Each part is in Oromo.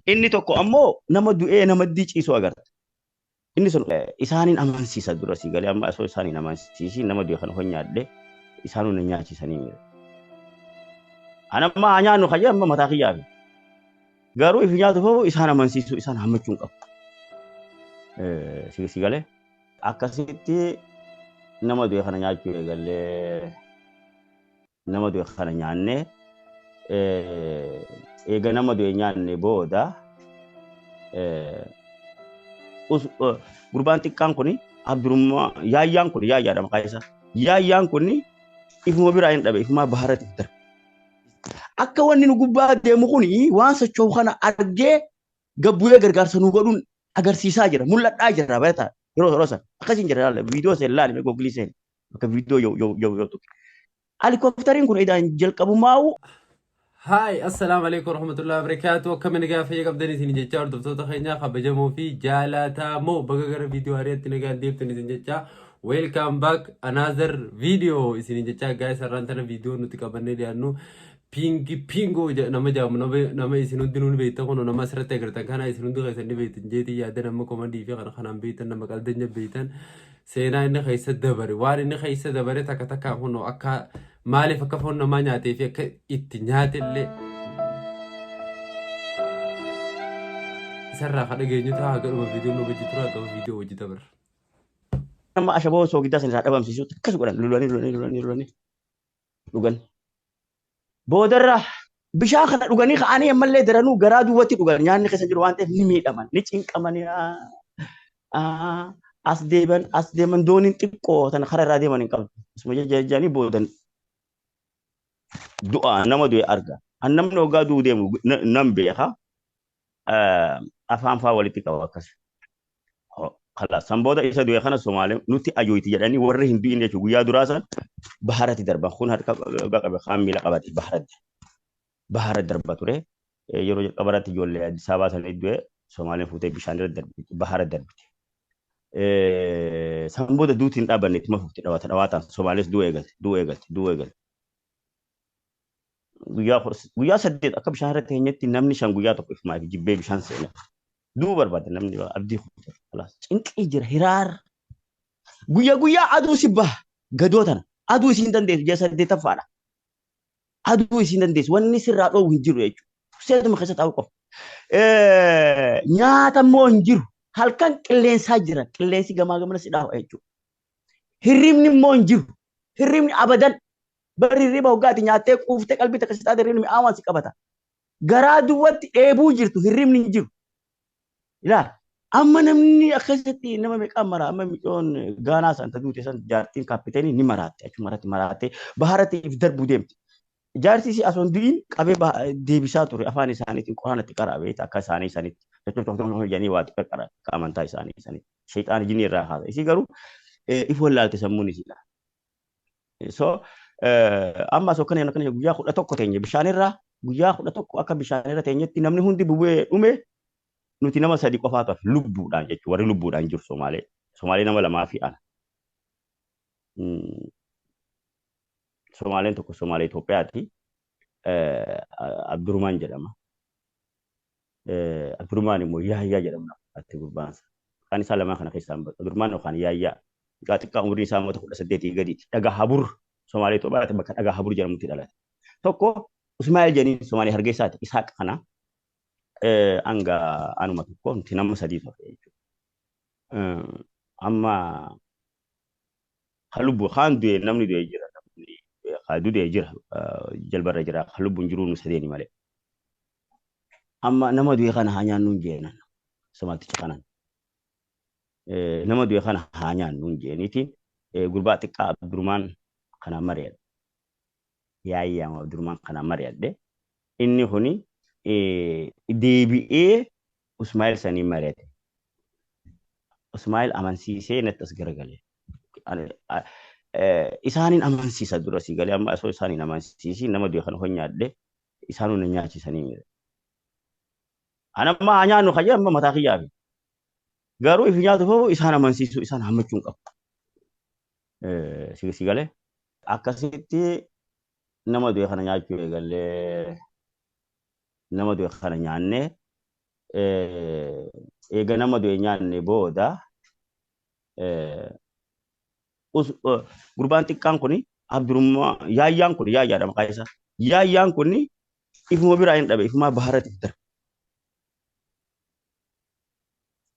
Inni tokko ammoo nama du'ee nama ciisu agarta. Inni sun isaaniin amansiisa dura si galee amma osoo isaaniin amansiisiin nama du'e kana hon nyaadhe isaanuu na nyaachisanii mire. Ani amma haa nyaannu kayyee amma mataa kiyyaafi. Garuu ifi nyaatu foofu isaan amansiisuu isaan hammachuu hin qabu. Si galee akkasitti nama du'e kana nyaachuu eegallee nama du'e kana nyaannee eega nama du'e nyaanne booda gurbaan xiqqaan kun Abdurummaa Yaayyaan kun Yaayyaadha maqaa isaa. Yaayyaan kun ifuma biraa hin dhabe ifumaa baharatti darbe. Akka wanni nu gubbaa deemu kun waan socho'u kana argee gabbu'ee gargaarsa nu godhuun agarsiisaa jira mul'adhaa jira beektaa yeroo yeroo sana akkasiin jira laala viidiyoo seen laali mee googilii seen bakka viidiyoo yoo yoo yoo yoo tuqe. Helikooftariin kun idaan jalqabumaa'u Haay, assalaamu alaikum warahmatullahi wabarakatuh. Akkam nagaa fayya qabdan isin jechaa hordoftoota keenyaa kabajamoo fi jaalatamoo baga gara viidiyoo hariyaatti nagaan deebtan isin jechaa welcome back another video isin jechaa guys har'aan tana viidiyoo nuti qabannee dhiyaannu Pingi pingoo nama jedhamu nama isin hundinuu ni beektan kun nama asirratti agartan kana isin hundi keessan ni beektan jeetii yaada nama komadii fi kana kanaan beektan nama qaldanya beektan seenaa inni keessa dabare waan inni keessa dabare takka takkaan kunoo akka maaliif akka foon namaa nyaatee fi akka itti nyaate illee isarraa ka dhageenyu ta'a haga dhuma viidiyoon nu wajji tura gama viidiyoo wajji dabarra. Nama ashaboo soogiddaa sana irraa dhabamsiisuu akkas godhan lolanii lolanii lolanii lolanii dhugan. Boodarra bishaan kana dhuganii ka'anii ammallee daranuu garaa duwwatti dhugan nyaanni keessa jiru waan ta'eef ni miidhaman ni cinqamanii as deeman as deeman dooniin xiqqoo tana karaa irraa deeman hin qabdu. Asuma jajjanii boodan du'a nama du'e arga. An namni hoggaa du'u deemu nan beeka. Afaan faa walitti qaba akkas. Kalaas san booda isa du'e kana Somaalee nutti ajoyti jedhanii warri hin du'in jechuudha guyyaa duraa san baharatti darban kun harka qabe kaan miila qabate baharatti bahara darba ture yeroo jalqaba irratti ijoollee Addis Ababaa sana du'e Somaaleen fuutee bishaan irra darbite bahara darbite. San booda duuti hin dhaabanne ittuma fufte dhawaata dhawaataan Somaalees du'u eegalte du'u eegalte du'u eegalte. Guyyaa 8 akka bishaan irratti teenyetti namni 5 guyyaa tokko ifumaa fi jibbee bishaan seene. Du'uu barbaada namni abdii kutate. Kalaas cinqii jira hiraar. Guyyaa guyyaa aduu si baha gadoo tana aduu isiin dandeessu ji'a saddeettaffaadha. Aduu isiin dandeessu wanni sirraa dhoowwu hin jiru jechuudha. Seetuma keessa taa'uu qofa. Nyaata immoo hin jiru. Halkan qilleensaa jira. Qilleensi gamaa gamana si dhaawa jechuudha. Hirribni immoo hin jiru. Hirribni abadan. Barri hirriba hoggaati nyaattee quuftee qalbii takka si taate hirribni mi'aawaan si qabata. Garaa duwwatti dheebuu jirtu hirribni hin jiru. Ilaa amma namni akkasitti nama meeqaan mara amma micoon Gaanaa san ta duute san jaartiin kaappiteenii ni maraatte achuma irratti maraatte baharatti if darbuu deemte. Jaarsi isii osoo hin du'in qabee deebisaa ture afaan isaaniitiin quraana itti qaraa beekta akka isaanii sanitti jedhanii waa xiqqaa qara akka amantaa isaanii sanitti shayxaana jinni irraa haasa isii garuu if wallaalte sammuun isiidha. So amma osoo akkana akkana guyyaa 11 teenye bishaanirra guyyaa 11 akka bishaanirra teenyetti namni hundi bubu'ee dhume nuti nama sadi qofaatu hafe lubbuudhaan jechuudha warri lubbuudhaan jiru Somaalee Somaalee nama lamaa fi ana. Somaaleen tokko Somaalee Itoophiyaati. Abdurumaan jedhama. Abdurumaan immoo Yaayyaa jedhama ati gurbaan isaa. Maqaan isaa lamaan kana keessaa hin badu. Abdurumaan yookaan Yaayyaa. Mucaa xiqqaa umriin isaa moota 18 gadiiti. Dhagaa Habur Somaalee Itoophiyaati bakka Dhagaa Habur jedhamutti dhalate. Tokko Usmaa'eel jedhanii Somaalee Hargeysaati. Isaaq kana hanga anuma tokko nuti nama sadii ture jechuudha. Amma ka lubbu kaan du'e namni du'e jira namni ka du'e jira jalbarra jira ka lubbuun jiru nu sadeeni malee. Amma nama du'e kana haa nyaannuun jeenan Somaalticha kanaan. Nama du'e kana haa nyaannuun jeeniitiin gurbaa xiqqaa Abdurumaan kanaan mari'adhe. Yaayyaa Abdurumaan kanaan mari'adhe. Inni kuni deebi'ee Usmaa'il saniin mari'ate. Usmaa'il amansiisee natti as garagale. Isaaniin amansiisa dura si galee amma osoo isaaniin amansiisiin nama du'e kana hon nyaadhe isaanuu na nyaachisanii mire. An amma haa nyaannu kayyee amma mataa kiyyaafi. Garuu ifi nyaatu foofu isaan amansiisuu isaan hammachuu hin qabu. Si galee akkasitti nama du'e kana nyaachuu eegallee. Nama du'e kana nyaannee, eega nama du'e nyaanne booda, gurbaan xiqqaan kun Abdurummaa Yaayyaan kun, Yaayyaadha maqaa isaa. Yaayyaan kun ifuma biraa hin dhabe, ifumaa baharatti darbe.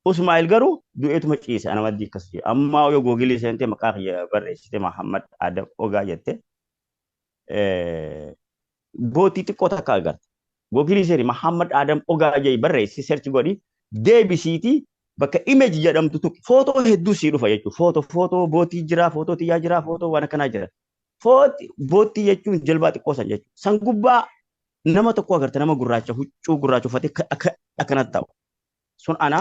Usmaa'il garuu du'eetuma ciise, ana maddii akkas jedhe. Ammaa yoo googilii seentee maqaa kiyya barreessite, Mahammad Adam Ogaa jette, bootii xiqqoo takka agarta. Googilii seeni, Mahammad Adam Ogaa jedhi barreessi, search godhi, deebisiitii bakka image jedhamtu tuqi. Footoo hedduu sii dhufa jechuudha. Footoo bootii jira, footoo xiyyaa jira, footoo waan akkanaa jira. Bootii jechuun jilbaa xiqqoo san jechuudha. San gubbaa nama tokko agarta, nama gurraacha huccuu gurraacha uffatee akka akkanatti ta'u. Sun ana.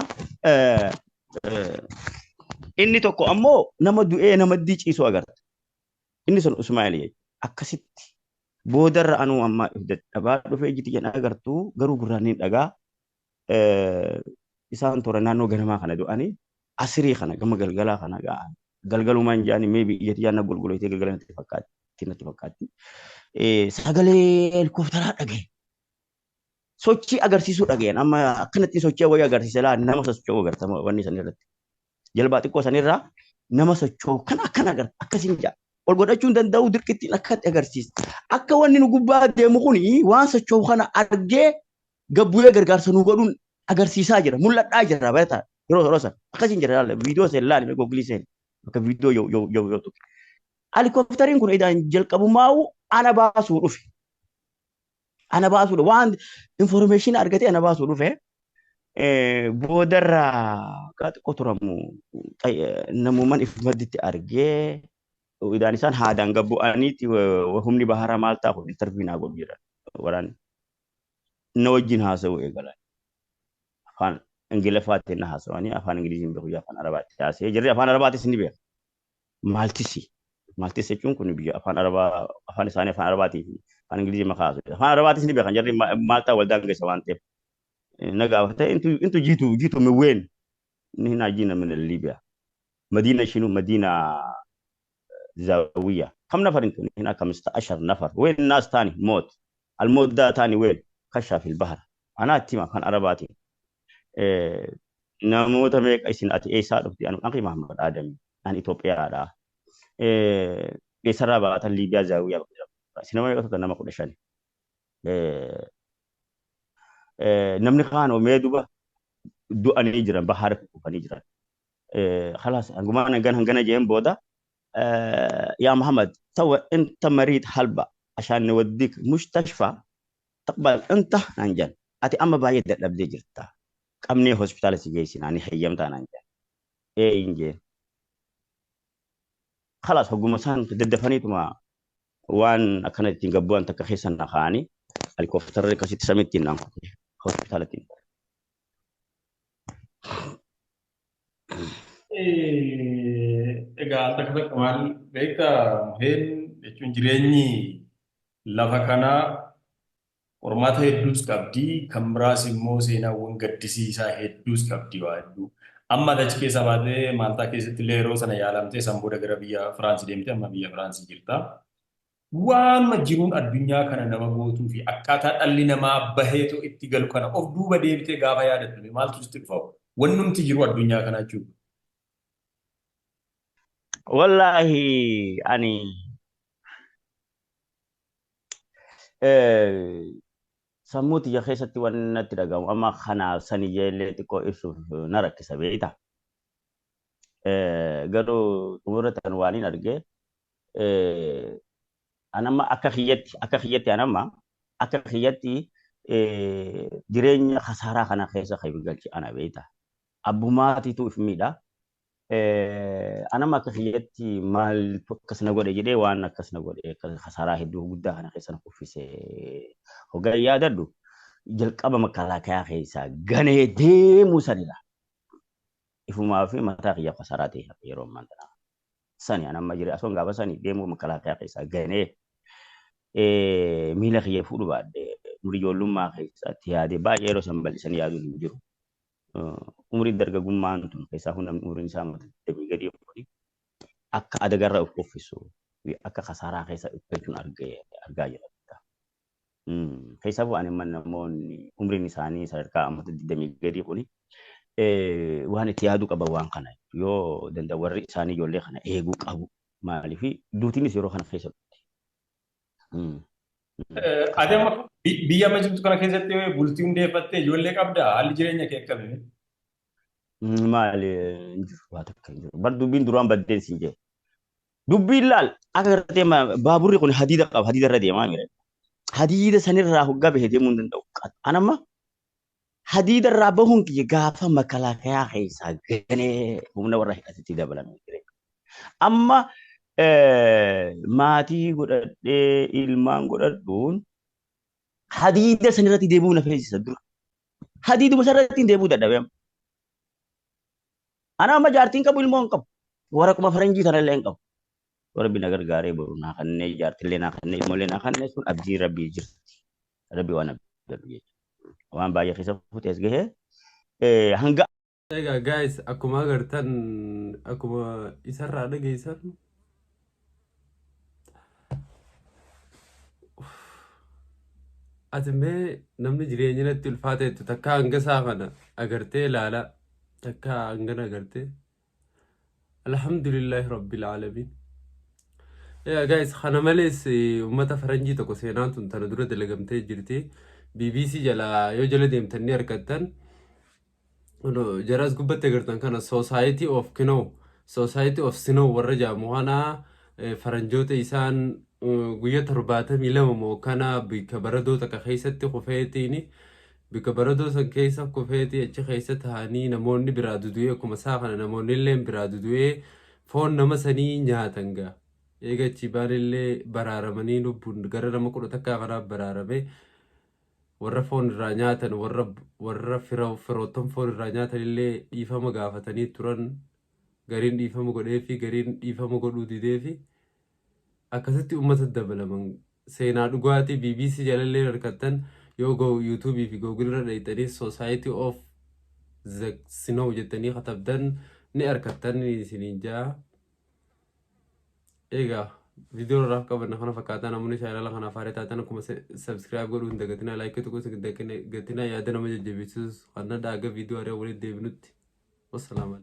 Inni tokko ammoo nama du'ee nama ciisu agarta. Inni sun Usmaa'il jechuudha. Akkasitti boodarra anuu amma dadhabaa dhufee ijji tiyyan agartuu, garuu gurraan ni dhagaa. Isaan toora naannoo ganamaa kana du'anii, asirii kana gama galgalaa kana ga'an. Galgalumaan jaanii maybe ija tiyyaan na golgoleetee galgala natti fakkaatti natti fakkaatti. Sagalee helikoophtaraa dhagaye. Sochii agarsiisuu dhagayen, amma akkanatti sochii wayii agarsiise laa, nama socho'u agarta wanni san irratti. Jalbaa xiqqoo sanirraa nama socho'u kan akkana agarta, akkasiin jaa. Ol godhachuu hin danda'u, dirqittiin akkatti agarsiisa. Akka wanni nu gubbaa deemu kuni waan socho'u kana argee gabbu'ee gargaarsa nu godhuun agarsiisaa jira. Mul'adhaa jira beektaa yeroo sana. Akkasiin jira, laala viidiyoo seen laali, googilii seen bakka viidiyoo yoo yoo yoo yoo tuqe. Helikooftariin kun idaan jalqabumaa'u ana baasuu dhufe. Ana baasuu dhufe, waan information argatee ana baasuu dhufe. Boodarra gaa xiqqoo turamu namummaan if madditti argee, idaan isaan haadaan gabbu'aniiti humni baharaa maal ta'a kun interview naa godhu jedhan, waraanni. Na wajjin haasa'uu eegalan. Afaan Ingiliffaatiin na haasa'anii, afaan Ingiliziin beeku, afaan Arabaatti haasa'ee jirri, afaan Arabaatis ni beeka. Maaltisi. Maaltis jechuun kun biyya afaan Arabaa, afaan isaanii afaan Arabaatii fi afaan Ingilizii makaa haasa'u. Afaan Arabaatis ni beekan jarri, Maaltaa waldaan geessa waan ta'eef. Na gaafate, انتو جيتوا من وين؟ نحن جينا من ليبيا، مدينة شنو؟ مدينة زاوية. كم نفر انتم؟ هنا 15 نفر. وين الناس تاني؟ موت الموت ده تاني وين؟ خشى في البحر. انا اتما كان عرباتي إيه namoota meeqa isin? Ati eessaa dhufti? Ani Aqi Muhammad Adami, ani Itoophiyaadha. Eessarraa baatan? Liibiyaa, Zaawiyaa. Isin nama meeqa turtan? Nama 15. Namni kaan mee duba du'anii jiran, bahara kufanii jiran. خلاص hangumaan hangana hangana jeen booda, يا محمد، تو انت مريض هلبة، عشان نوديك مستشفى تقبل انت naan jan. Ati amma baay'ee dadhabdee jirta, qabnee hospitaala si geessina, ani hayyamtaa naan jan. Ee hin jeen. خلاص hogguma isaan daddafaniituma waan akkana ittiin gabbu'an takka keessa na kaa'anii, helikoophtarri akkasitti samiitti naan kute, hospitaalatti. Egaa al takka takka maal beektaa, Muheen, jechuun jireenyi lafa kanaa qormaata hedduus qabdi, kan biraas immoo seenaawwan gaddisiisaa hedduus qabdi, waa hedduu. Amma ati achi keessaa baatee Maaltaa keessatti illee yeroo sana yaalamtee, san booda gara biyya Firaansii deemtee, amma biyya Firaansii jirta. Waanuma jiruun addunyaa kana nama gootuu fi akkaataa dhalli namaa baheetoo itti galu kana of duuba deebitee gaafa yaadattu maaltu sitti dhufa? Wannumti jiru addunyaa kanaa jechuudha. Wallaahi ani sammuu tiyya keessatti wanni natti dhagahamu amma kanaaf saniyya illee xiqqoo ibsuuf na rakkisa, beektaa. Garuu xumura tan waan hin arge, anamma akka kiyyatti anamma akka kiyyatti jireenya kasaaraa kana keessa kan galche ana, beektaa. Abbumaatiitu if miidha. Anamma akka kiyyatti maaltu akkas na godhe jedhee, waan akkas na godhe, kasaaraa hedduu guddaa kana keessa na kuffise hoggaa yaadadhu, jalqaba makalaakayaa keessaa ganee deemuu sanidha. Ifumaa fi mataa kiyya kasaaraa ta'e yeroo ammaan tanaa. Sani anamma jire asoon gaafa sani deemuu makalaakayaa keessaa ganee miila kiyya fuudhu baadhe, umurii ijoollummaa keessatti yaadee baay'ee yeroo san bal'isanii yaaduun hin jiru. Umriin dargaggummaan tun keessaa kun namni umriin isaa 20 gadii kuni akka adagarra of kuffisu, akka kasaaraa keessa of galchuun argaa jira. Keessaafu ani amma namoonni umriin isaanii sadarkaa ammata 20 gadii kuni waan itti yaaduu qaban waan kana yoo danda'an warri isaanii ijoollee kana eeguu qabu. Maaliif duutiinis yeroo kana keessa dhufti. Ati amma biyya amma jirtu kana keessatti bultii hundeeffattee ijoollee qabdaa? Haalli jireenya kee akkamii? Maali hin jiru, waa takka hin jiru. Bar dubbiin duraan baddeen siin jee. Dubbiin laal akka gartee baaburri kun hadiida qaba, hadiida irra deemaa mire. Hadiida sanirraa hoggaa bahee deemuu hin danda'u. An amma hadiida irraa bahuun kiyya gaafa makalaakayaa keessaa ganee humna warra hidhatetti dabalame jire. Amma maatii godhadhee ilmaan godhadhuun hadiida sanirratti deebi'uu na feesisa dura. Hadiiduma sanarratti hin deebi'uu dadhabe amma. Ana amma jaartiin qabu, ilmoo hin qabu. Waraquma faranjii tanallee hin qabu. Rabbi na gargaaree boru naa kannee, jaartillee naa kannee, ilmoollee naa kannee, sun abdii Rabbii jirti. Rabbi waan abdadhu jechuudha. Waan baay'ee keessa fuutee as gahee hanga Egaa guys, akkuma agartan, akkuma isarraa dhageessan, ati mee namni jireenya natti ulfaateettu takka hanga isaa kana agartee ilaala, takka hangana agartee, alhamdulillahi rabbil aalamiin. Egaa guys, kana malees uummata faranjii tokko seenaan tun tana dura dalagamtee jirti. BBC jala yoo jala deemtan ni argattan. Jaras gubbatti agartan kana, Society of Kinow, Society of Snow warra jedhamu kana, faranjoota isaan guyya 72 moo kana bikka baradoo takka keessatti kufeetiin, bikka baradoo san keessa kufeetii achi keessa ta'anii namoonni biraa dudu'ee, akkuma isaa kana namoonni illee biraa dudu'ee foon nama sanii nyaatan gaa. Eega achi baanillee baraaramanii lubbuun gara nama 11 kanaaf baraarame. Warra foon irraa nyaatan, warra firoottan foon irraa nyaatan illee dhiifama gaafatanii turan. Gariin dhiifama godheefi, gariin dhiifama godhuu dideefi, akkasitti uummata dabalaman. Seenaa dhugaatii BBC jalallee harkattan yoo go YouTube fi Google irra dhayxanii Society of the Snow jettanii katabdan ni harkattan isiniin jaa. Egaa viidiyoo irraa qabanna kana fakkaataa. Namoonni chaanala kanaaf haaraa taatan akkuma subscribe godhuu hin dagatinaa, like tuquu hin dagatinaa, yaada nama jajjabeessus kan dhaaga. Viidiyoo haaraa walitti deebinutti, wassalaamu.